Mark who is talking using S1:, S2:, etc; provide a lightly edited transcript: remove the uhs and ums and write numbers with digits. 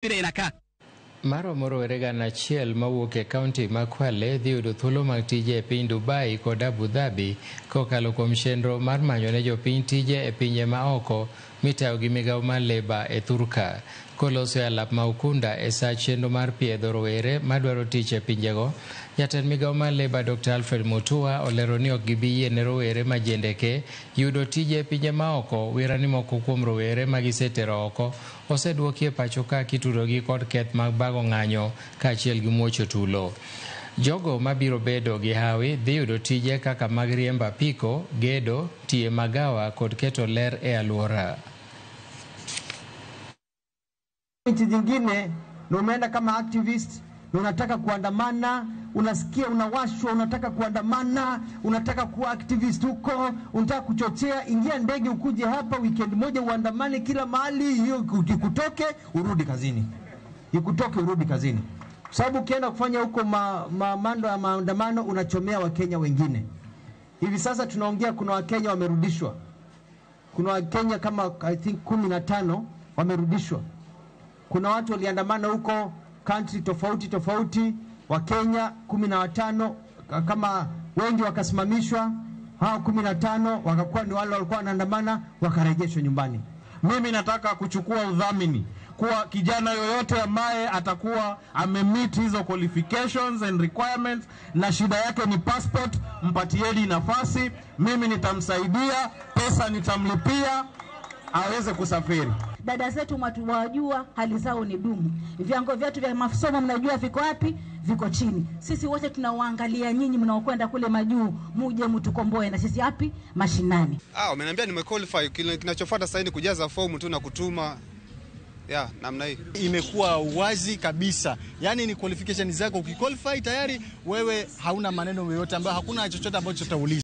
S1: Vile inakaa.
S2: Maromo rowere gana achiel mawuok e kaunti ma Kwale dhi yudo thuolo mag tije e piny Dubai kod Abu Dhabi kokalo kuom chenro mar manyo ne jopiny tije e pinje ma oko mitayo gi migawo mar leba e thurka. Koloso e alap ma Ukunda e sa chenro mar piedho rowere madwaro tich e pinjego, jatend migawo mar leba Dr. Alfred Mutua olero ni ok gibi yie ne rowere ma jendeke yudo tije e pinje ma oko. Wira ni moko kuom rowere ma gisetero oko oseduoki e pacho ka kitudogi kod keth mag bago ng'anyo kaachiel gi muocho tulo. Jogo mabiro bedo gi hawi dhi yudo tije kaka mag riembo apiko, gedo, tiye magawa kod keto ler e alwora.
S3: Nchi zingine na umeenda kama activist na unataka kuandamana, unasikia unawashwa, unataka kuandamana, unataka kuwa activist huko, unataka kuchochea, ingia ndege ukuje hapa weekend moja uandamane kila mahali, hiyo ikutoke urudi kazini, ikutoke urudi kazini, kwa sababu ukienda kufanya huko mamando ya maandamano unachomea Wakenya wengine. Hivi sasa tunaongea, kuna Wakenya wamerudishwa, kuna Wakenya kama I think 15 wamerudishwa. Kuna watu waliandamana huko country tofauti tofauti, Wakenya 15 kama wengi wakasimamishwa, hao 15 wakakuwa ni wale walikuwa wanaandamana wakarejeshwa nyumbani.
S4: Mimi nataka kuchukua udhamini kuwa kijana yoyote ambaye atakuwa amemeet hizo qualifications and requirements na shida yake ni passport, mpatieni nafasi, mimi nitamsaidia, pesa nitamlipia aweze kusafiri.
S5: Dada zetu mwajua hali zao ni dumu, viwango vyetu vya masomo mnajua viko wapi, viko chini. Sisi wote tunawaangalia nyinyi mnaokwenda kule majuu, muje mtukomboe na sisi wapi mashinani.
S6: Wameniambia nimequalify, kinachofuata sasa ni kujaza fomu tu na kutuma. Ya, namna hii
S7: imekuwa wazi kabisa, yani ni qualification zako, ukiqualify tayari wewe hauna maneno yoyote ambayo hakuna chochote ambacho utauliza.